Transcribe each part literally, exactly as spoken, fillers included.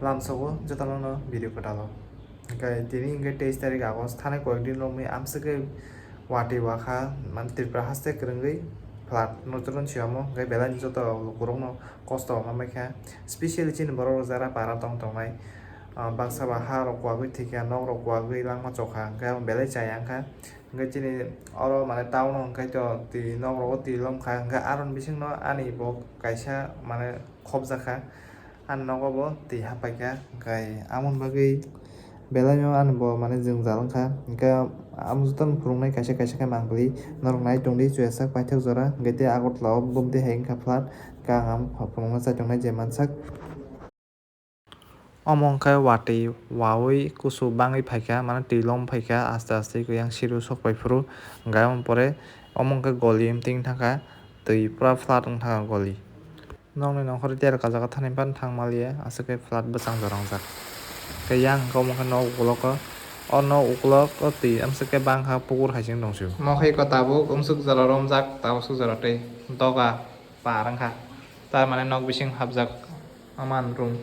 Lamsogo jotono no video kwtalo. Hwnkhe tini hwnkhe teis tarik August, thani koyekdin romwi amswkhe watwi wakha, mane Tripura haste kwrwngwi flood no jotono siyamo, hwnkhe belai joto lukurokno kosto ma maikha, specially chini borok jara para tong tongnai, ah, baksa ba ha rok kwagwi thwikha, nok rok kwagwi langma chokha, hwnkhe belai chaya wngkha. Hwnkhe chini oro mane town o hwnkhe to twi nok rogo twi lomkha, hwnkhe aroni bisingno ani bo kaisa mane khobjakha. Ani nogo bo twi haphaikha, hwnkhe amoni bagwi belaino ani bo mane jwngjal wngkha. Hwnkhe amo jotono phwrwngnai kaisa kaisa khe mangpili norok nai tongdi, chuyasak paithak jora, hwnkhe tei Agartala o bumtwi hai wngkha flood, hwnkhe ang amo phwrwngno chai tongnai je mansak. Omo wngkha watwi wawi kusu bangwi phaikha, mane twi lom phaikha aste aste, yang siru sok pai phuru, hwnkhe amo pore omo wngkha goli, twi wngkha twi pura flood wngkha goli. Nokni nongkhor tiar kajaga thani phano thang maliya, aswk khe flood bwsang jora wngjak. Tei yang hwnkhe omo khe nok ukologo, o nok ukologo twi amswk khe bangkha, pukur hai se wng tong sio. Mo khe eko tabuk amswk jora romjak, tabuk swk jora tei doga par wngkha, tar mane nok bising hapjak, aman room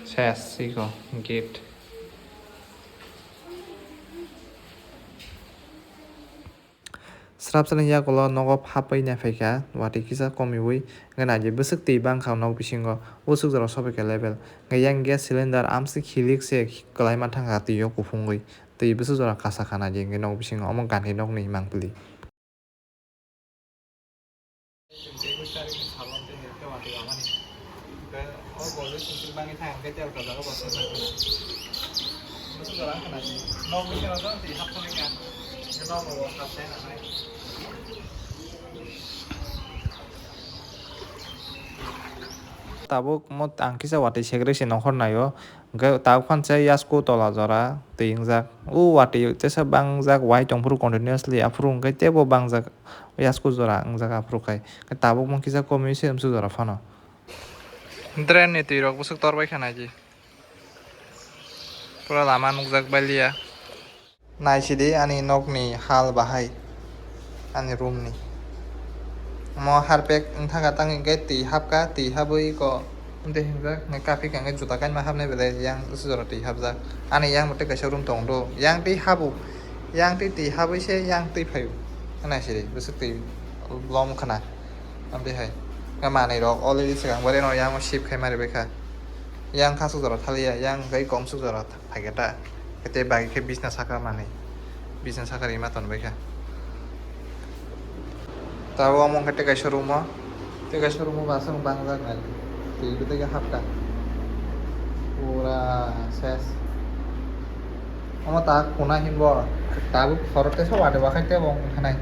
ses eko gate. Srapsani yagulo nogo phapwi naiphaikha, watwi kisa komiui, hwnkhe naidi bwswk twi bangkha nok bisingo, bwswk jora sobaikha level, hwnkhe yang gas cylinder amswk hilik se kwlai manthangkha twi o kuphungwi, twi bwswk jora kasakha naidi hwnkhe nok bisingo, omo ganhi nokni mangpili. Tabuk mo ang kisa watwi segre se nongkhor naio, hwnkhe tabuk phan se yasku tola jora twi wngjak. O watwi tesa bangjak wai tongphuru continuously, aphuru hwnkhe teibo bangjak. Yasku jora wngjak aphuru khai. Tabuk mung kisa komwi se amswk jora phano. Drain ni twi rok bwswk tor bai kha naidi. Pura lama nukjak baliya. Naisidi ani nokni hal bahai. Ani room ni. Mo harpek wngthaka tangwi hwnkhe twi hapkha, twi habwi ko Tei hinjak, nai kaphikha hwnkhe juta kainma hapnai belai yang bwswk jora twi hapjak. Ani yang bo tei kaisa room tongo do. Yang twi habo. Yang twi twi habwi se yang twi phaio. Naisidi bwswk twi lom khna. Amtwi hai. Khe manwi rok already swkang bai reno yang shift khai ma ribai kha. Yang khaswk jora thaliya, yang gai komswk jora phaikhe ta. Tei bagwi khe bisna saka manwi, bisna saka rima tonbaikha. Tabuk omo wngkha tei kaisa room o, tei kaisa room o bo aswk bangjak nai, twi bo tei hapkha pura ses. Omo ta kuna hinbo tabuk khoro teisa watwi wakhai tei bo wngkha nai.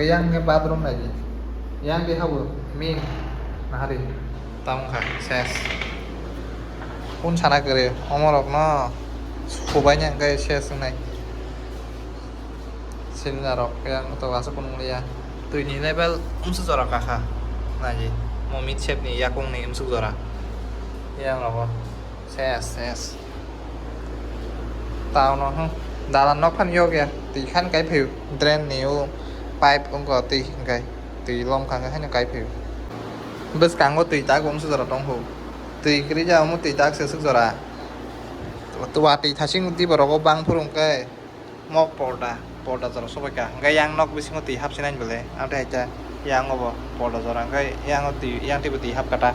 Yang hwnkhe bathroom naidi, yang tei habo min nahari. Tamo wngkha ses. Kung sana kwrwi, omorokno subaina hwnkhe ses wngnai. Cylinder rok yang to aswk kunu wngya. Twini level umswk jora kakha. Naidi, mo mid shape ni yakung ni umswk jora. Yang rogo ses, ses. Tamo no, hmm. Dalan nok phan yok ya. Twi khan kai phaio. Drain ni o pipe wngkha twi hwnkhe. Twi lom kha hwnkhe haino kai phaio. Bwskango twi tak umswk jora tong kho. Twi kwrwi ja omo twi tak se swk jora. Watwi thaching di borok o bang phuru hwnkhe mok porda, porda jora sobai kha. Hwnkhe yang nok bisingo twi hap sinai bole. Amtwi hai khe yang obo porda jora hwnkhe yang o twi, yang twi bo twi hap kha ta.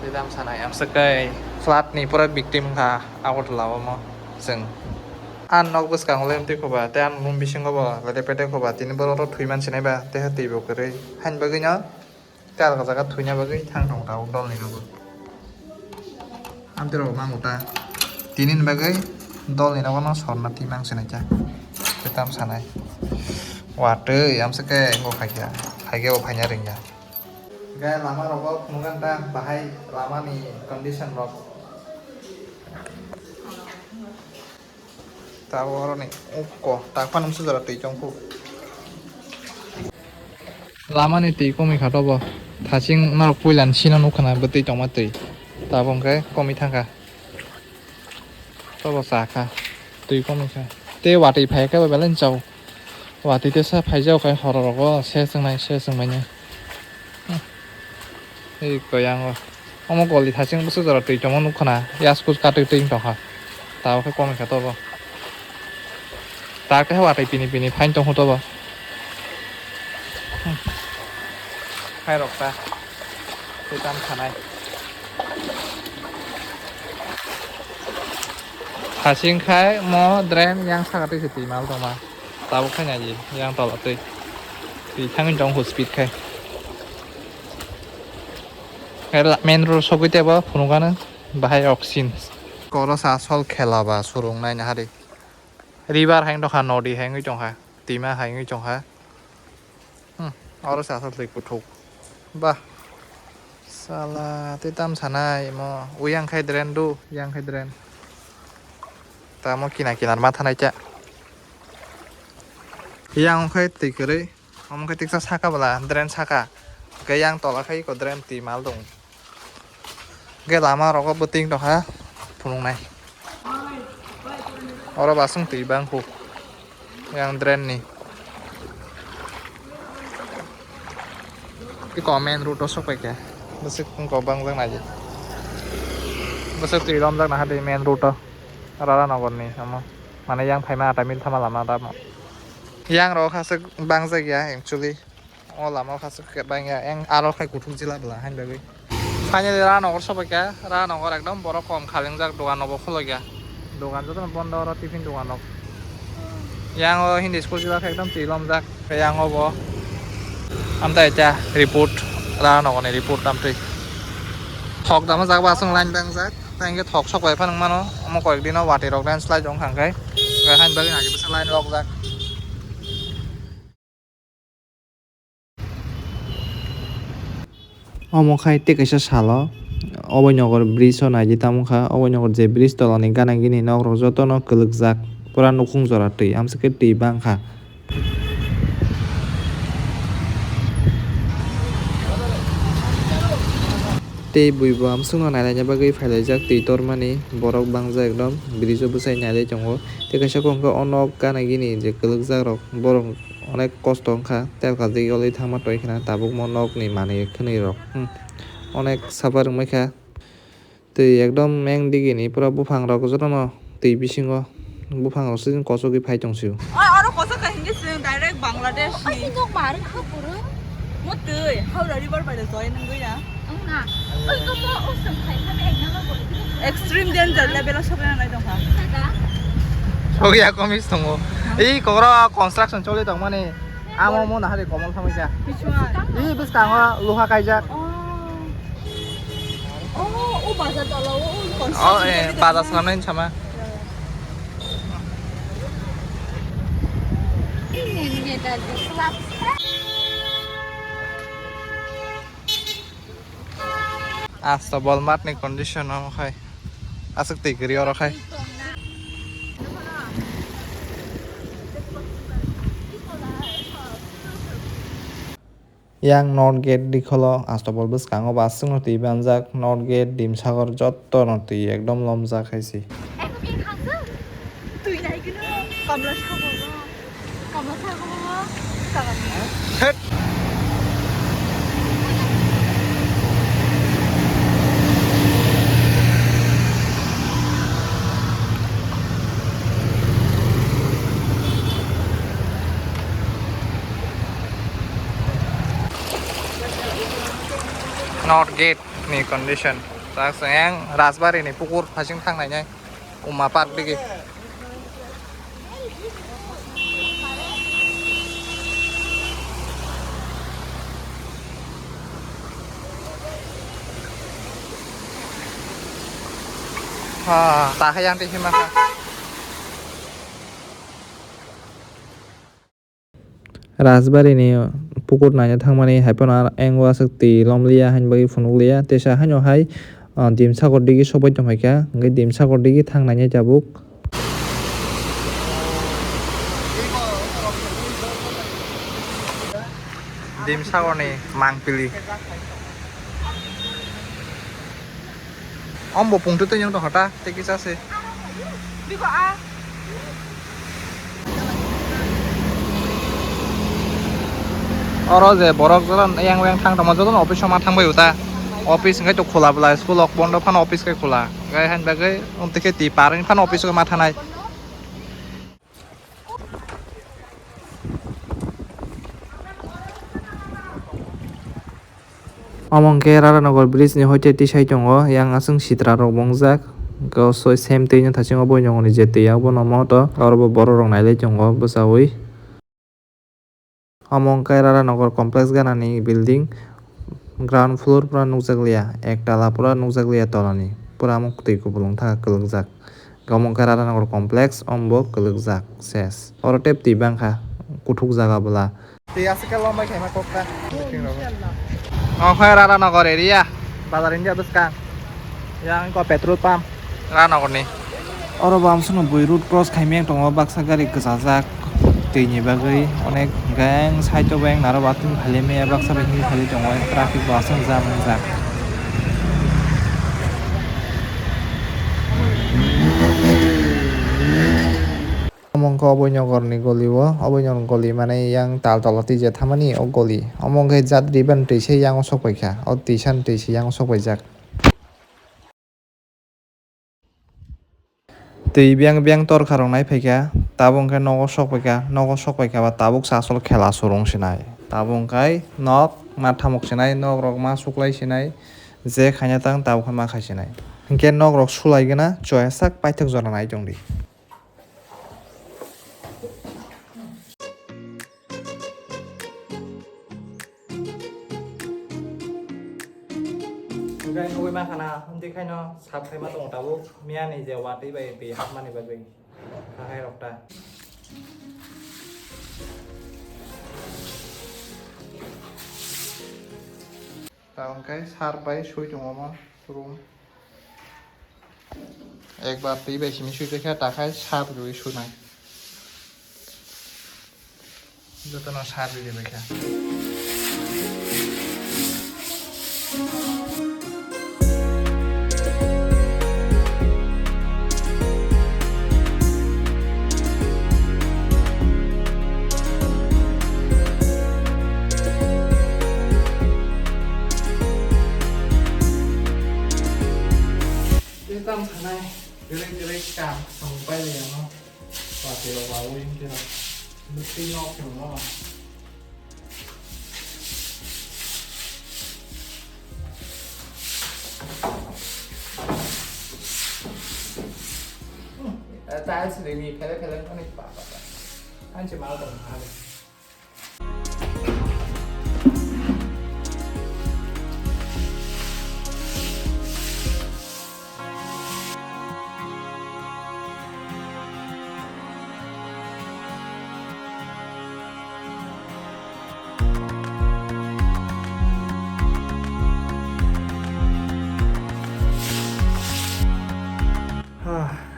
Tei tamo sanai amswk khe flood ni pura victim wngkha Agartala o mo chwng. Ang nok bwskango le amtwi khoba tei ang room bisingo bo lete pete khoba tini borok rok thwi man sinai ba tei twi bo kwrwi. Haini bagwi no. Tei alga jaga thwina bagwi thang tongo tabuk dolni nogo. Amtwi rok mango ta. Tini ni bagwi dolni nogo no sorna twi mang sinai kha. Tei tam sanai. Watwi amswk khe wngkha khe. Hai khe bo phaina rwngya. Hwnkhe lama rogo phunukna ta bahai lama ni condition rok. Tabuk oroni ukko tak phano umsuk jora twi chong kho. Lamani twi komwi kha tobo. Thaching norok puila ni sino nukha na bwtwi tongma twi. Tabuk hwnkhe komwi thangkha. Tobo cha kha. Twi komwi kha. Tei watwi phai khe bo belai chao. Watwi tesa phaijao khai hororogo se chwngnai se chwngbaini. Ei koyango. Omo goli thaching bwswk jora twi tongma nukha na, yasku katwi twi tongkha. Tabuk khe komikha tobo. Tak khe watwi pini pini phain tongkha tobo. Hmm. Khairok ta. Twi tam thanai. Thaching khai mo drain yang saka twi se twi mal tongma. Tabuk khai naji yang tola twi. Twi thangwi tong hu speed khai. Khai la-, main road sogwi tebo phunukgano bahai oxygen. Koro sa sol khela ba surung nai nahari. River hai wngtongkha, nodi hai wngwi tongkha, twima hai wngwi tongkha. Hmm, oro se aswk twi kuthuk. Bah. Sala, tei tam sanai imo. Uyang khai drain do, yang khai drain. Tamo kina kinar ma thanai cha. Yang khai twi kwrwi. Omo khai tiksa saka bwla, drain saka. Hwnkhe yang tola khai iko drain twi mal dong. Hwnkhe lama rogo bwtwing tongkha phunuknai. Oro baswng twi bangkuk yang drain ni. Iko main road o sokpaikha. Bwswk wngkha bangjak naidi. Bwswk twi romjak naha di main road o. Rara Nagar ni omo. Mane yang phaima ata mil thama lama tamo. Yang rok haswk bangjak ya actually. O lama o khasuk khe bangya, eng aro khai kuthuk jila bwla hain bagwi. Finally Ranagar sobaikha, Ranagar ekdom borok kom khalengjak, dogan rokbo khulukya. Dogan jotono bondo oro tiffin dogan rok. Yang o Hindi school jila khe ekdom twi lomjak, tei yang o bo. Amtwi cha report, Ranagar ni report amtwi. Thok dama jak ba aswk line bangjak, tei hwnkhe thok sok bai phano mano, omo koyek dino watwi rok landslide wngkha hwnkhe, hain bagwi nagi bwsa line lokjak. Omo khai tei kaisa salo Abhainagar bridge o naidi tamo kha. Abhainagar je bridge tolani gana gini nok rok jotono kwlwkjak, pura nukhung jora twi, amswk khe twi bang kha. Tei bui bo amswkno nailaina bagwi phailaijak twi tormani, borok bangjak ekdom bridge o bwsai nailai tongo. Tei kaisa kok hwnkhe o nok gana gini je kwlwkjak rok borok. Onek kosto wngkha, telkar jagwi olwi thangma tongwi khna tabukmo nokni manwi khwnwi rok, hmm, onek suffer wngwi kha. Twi ekdom meng digini pura buphang rok jotono twi bisingo buphang rok sijen kochogwi phai tongsio. Oi, oro kochok kha hingke chwng direct Bangladesh ni. Oi, nok mar wngkha bwrwi. Mo twi, Howrah River bai da join wngwi ya. Wngna. Oi, ko mo o chwng phai kha ekna no bo. Extreme danger level o sokna nai tongkha. Kha da. Sokya komis tongo. Ei kokro construction choli tongmani. Amo mo nahari komol thamwi kha. Bichwai. Ei bwskango luha kaijak. Oh. Oh, o bazar tola o, o construction choli tongmani. Oh, eh, bazar swnamnai sama. Asta Walmart ni condition omo khai. Aswk twi kwrwi oro khai. Yang North Gate dikholo Astobol bwskango bo aswkno twi banjak, North Gate, Dimsagor jottono twi ekdom lomjak hai se. Twi nai khe no kamla sago no. Kamla sago no. North Gate ni condition. Tak sayang Rajbari ni pukur phasing thang nai nai. Uma Park digi. Ha, ta khe yang twi hima kha. Rajbari ni pukur naina thangmani hai phano eng o aswk twi lomliya haini bagwi phunukliya, teisa haino hai, ah, Dimsagor digi sokbai tongphaikha, hwnkhe Dimsagor digi thang naina tabuk. Dimsagor ni mangpili. Om bo pungtwi twi wng tongkha ta, tei kisa se. Oro je borok joto yang yang thang tongma jotono office o ma thang bai o ta. Office hwnkhe to khula bwla, school rok bondo phano office khe khula. Hwnkhe hain bagwi amtwi khe twi par wngwi phano office o ma thanai. Omo hwnkhe Radhanagar bridge ni hoite tisai tongo, yang aswk sitra rok bo wngjak, hwnkhe o same twi no thaching o bui nongni je twi abono moto, oro bo borok rok nailai tongo bwchaui. Omo hwnkhe Radhanagar complex ganani building, ground floor pura nukjakliya, ek tala pura nukjakliya tolani, pura omo twi kubulwng thaka kwlwkjak. Omo hwnkhe Radhanagar complex, omo bo kwlwkjak ses. Oro tei twi bangkha, kuthuk jaga bwla. Twi aswk khe lombai khaima kokta. Omo khe Radhanagar area, bazar India bwskang. Yang ko petrol pump, Radhanagar ni. Oro bo amsukno bui road cross khaimaya tongo, baksa gari kwchajak twi ni bagwi, onek gang side o bayang naro bathum phaile maya, baksa bai himwi phaile tongo, traffic bo aswk jam wngjak. Omo wngkha Abhainagar ni goli o, Abhainagar goli mane yang tal tola twi je thamani o goli. Omo wngkha jat riban twi se yang o sok paikha, o twi san twi se yang o sok paijak. Twi biyang biyang torkha rok nai phaikha, tabuk hwnkhe nogo sok paikha, nogo sok paikha ba tabuk se asol khela surung sinai, tabuk hwnkhe nok ma thamuk sinai, nok rok ma suklai sinai, je khaina tang tabuk khe ma khai sinai, hwnkhe nok rok sulai gana choya sak paithak jora nai tongdi. Hwnkhe nugwi mankha na, hwnkhe khaino sap khaima tongo tabuk, miyani je watwi bai twi hapmani bagwi hakhai rok ta. Ta hwnkhe sar bai sui tongo omo room. Ekbar twi bai simi sui tongkha, takhai sar rwi sunai. Jotono sar rwi baikha. Tei tamo sanai, kwrwi kwrwi kam samung pailai ano. Pati rok lawi wngkhe rok. Bwtwi nok tongo. Tiles rini phele phele ani pa pa pa. Anche mal tong ha.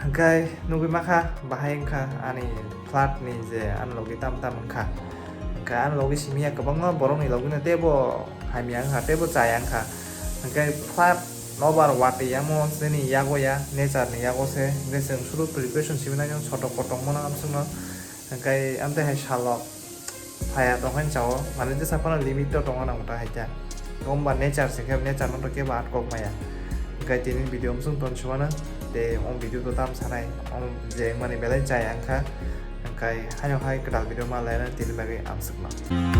Hwnkhe nugwi mankha bahai wngkha ani flat ni je ani logi tam tam wngkha. Hwnkhe ani logi simi ya kwbangma borok ni logi no teibo hamya wngkha teibo chaya wngkha. Hwnkhe flat nobar watwi yamo chini yago ya nature ni yago se hwnkhe chwng suru preparation simi nai sotok kotok mano amsukno. Hwnkhe amtwi hai salok phaiya tongkhe chao, mane jesa phano limit o tongna nango ta hai khe. Hwnba nature se khe nature no to kebo atkok maya. Hwnkhe tini video amsung ton sumano, tei o video to tam sanai, o je mani belai chaya wngkha. Hwnkhe haino hai kwtal video ma laina tini bagwi amsukno.